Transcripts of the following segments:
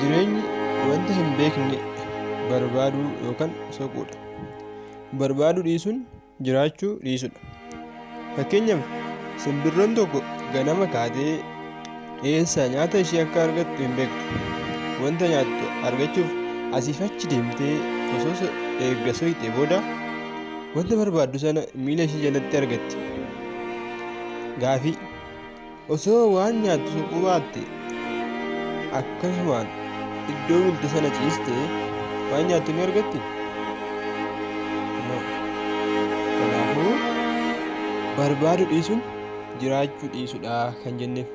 Jireenyi wanta hin beekne barbaaduu yookaan soquudha. Barbaaduu dhiisuun jiraachuu dhiisuudha. Fakkeenyaaf, simbirroon tokko ganama kaatee eessaa nyaata ishee akka argattu hin beektu. Wanta nyaattu argachuuf asiif achi deemtee osoo erga soqxee booda wanta barbaaddu sana miila ishee jalatti argatti. Gaafii: Osoo waan nyaattu soquu baatte akkasumaan iddoo bulte sana ciistee waan nyaattu ni argatti? No. Kanaafuu, barbaaduu dhiisuun jiraachuu dhiisuudha kan jenneef.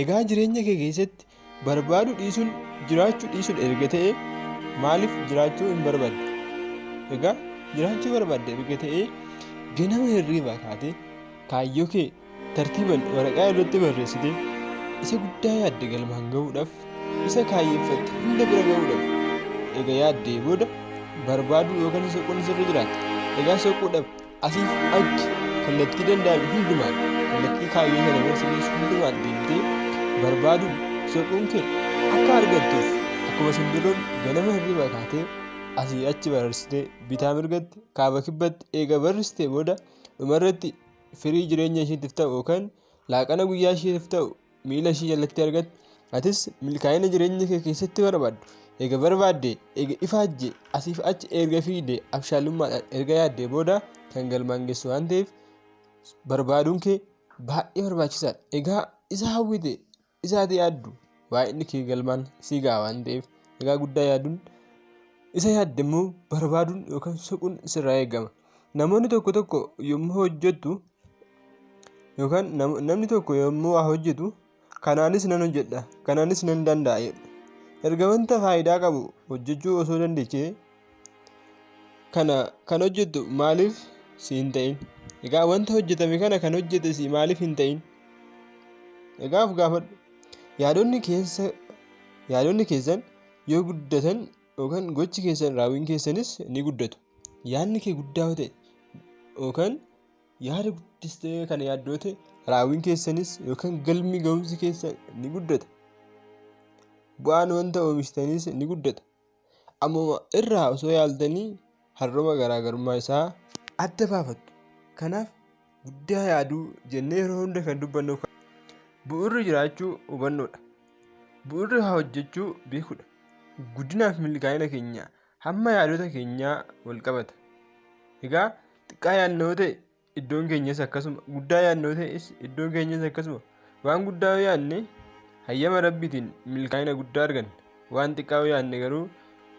Egaa jireenya kee keessatti barbaaduu dhiisuun jiraachuu dhiisuudha erga ta'e, maaliif jiraachuu hin barbaaddu? Egaa jiraachuu barbaadda erga ta'e, ganama hirriibaa kaatee kaayyoo kee tartiiban waraqaa irratti barreessitee isa guddaa yaadde galmaan gahuudhaaf, isa kaayyeffatte hunda bira gahuudhaaf eega yaaddee booda barbaaduu yookaan soquun sirra jiraata. Egaa soquudhaaf asiif achi kallattii danda'ame hundumaan, kallattii kaayyoo sana bira si geessu hundumaan deemtee barbaaduun, soquun kee akka argattuuf, akkuma simbirroon ganama hirribaa kaatee asii achi bararsitee, bitaa mirgatti, kaaba kibbatti eega barristee booda dhumarratti firii jireenya isheetiif ta'u yookaan laaqana guyyaa isheetiif ta'u miila ishee jalatti argatte, atis milkaa'ina jireenya kee keessatti barbaaddu eega barbaadde, eega ifaajje, asiif achi erga fiigde, abshaalummaadhaan erga yaaddee booda kan galmaan geessu waan ta'eef, barbaaduun kee baay'ee barbaachisaadha. Egaa isa hawwite, isa ati yaaddu, baay'inni kee galmaan sii ga'a waan ta'eef, egaa guddaa yaaduun, isa yaadde immoo barbaaduun yookaan soquun sirraa eegama. Namoonni tokko tokko yommuu hojjettu yookaan namni tokko yommuu waa hojjetu, "Kanaanis nan hojjedha, kanaanis nan danda'a" jedhu. Erga wanta faayidaa qabu hojjechuu osoo dandeechee kana kan hojjettu maaliif si hin ta'in? Egaa wanta hojjetame kana kan hojjete si maaliif hin ta'in? Egaa of gaafadhu. Yaadonni keessa yaadonni keessan yoo guddatan yookaan gochi keessan, raawwiin keessanis ni guddatu. Yaadni kee guddaa yoo ta'e yookaan yaada guddistee kan yaaddu yoo ta'e, raawwiin keessanis yookaan galmi ga'umsi keessan ni guddata. Bu'aan wanta oomishtaniis ni guddata. Ammuma irraa osoo yaaltanii har'uma garaagarummaa isaa adda baafattu. Kanaaf, guddaa yaaduu jennee yeroo hunda kan dubbannu, bu'uurri jiraachuu hubannoodha. Bu'uurri haa hojjechuu beekuudha. Guddinaaf milkaa'ina keenya hamma yaadota keenyaa wal qabata. Egaa xiqqaa yaadna yoo ta'e, iddoon keenyas akkasuma. Guddaa yaadna yoo ta'es, iddoon keenyas akkasuma. Waan guddaa yoo yaadne, hayyama Rabbiitiin milkaa'ina guddaa arganna. Waan xiqqaa yoo yaadne garuu,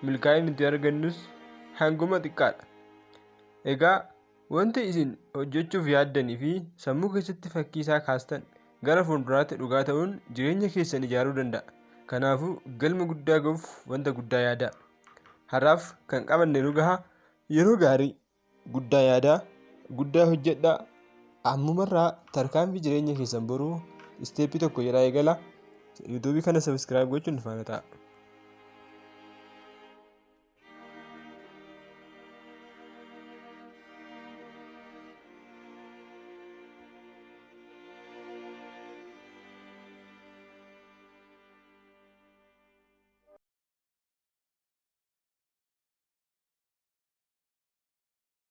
milkaa'inni nuti argannus hanguma xiqqaadha. Egaa wanti isin hojjechuuf yaaddanii fi sammuu keessatti fakkii isaa kaastan gara fuulduraatti dhugaa ta'uun jireenya keessan ijaaruu danda'a. Kanaafuu, galma guddaa ga'uuf wanta guddaa yaadaa. Har'aaf kan qabanne nu gaha. Yeroo gaarii. Guddaa yaadaa, guddaa hojjedhaa. Ammumarraa tarkaanfii jireenya keessan boruu step tokko jedhaa eegala. YouTube kana subscribe gochuun faana ta'a.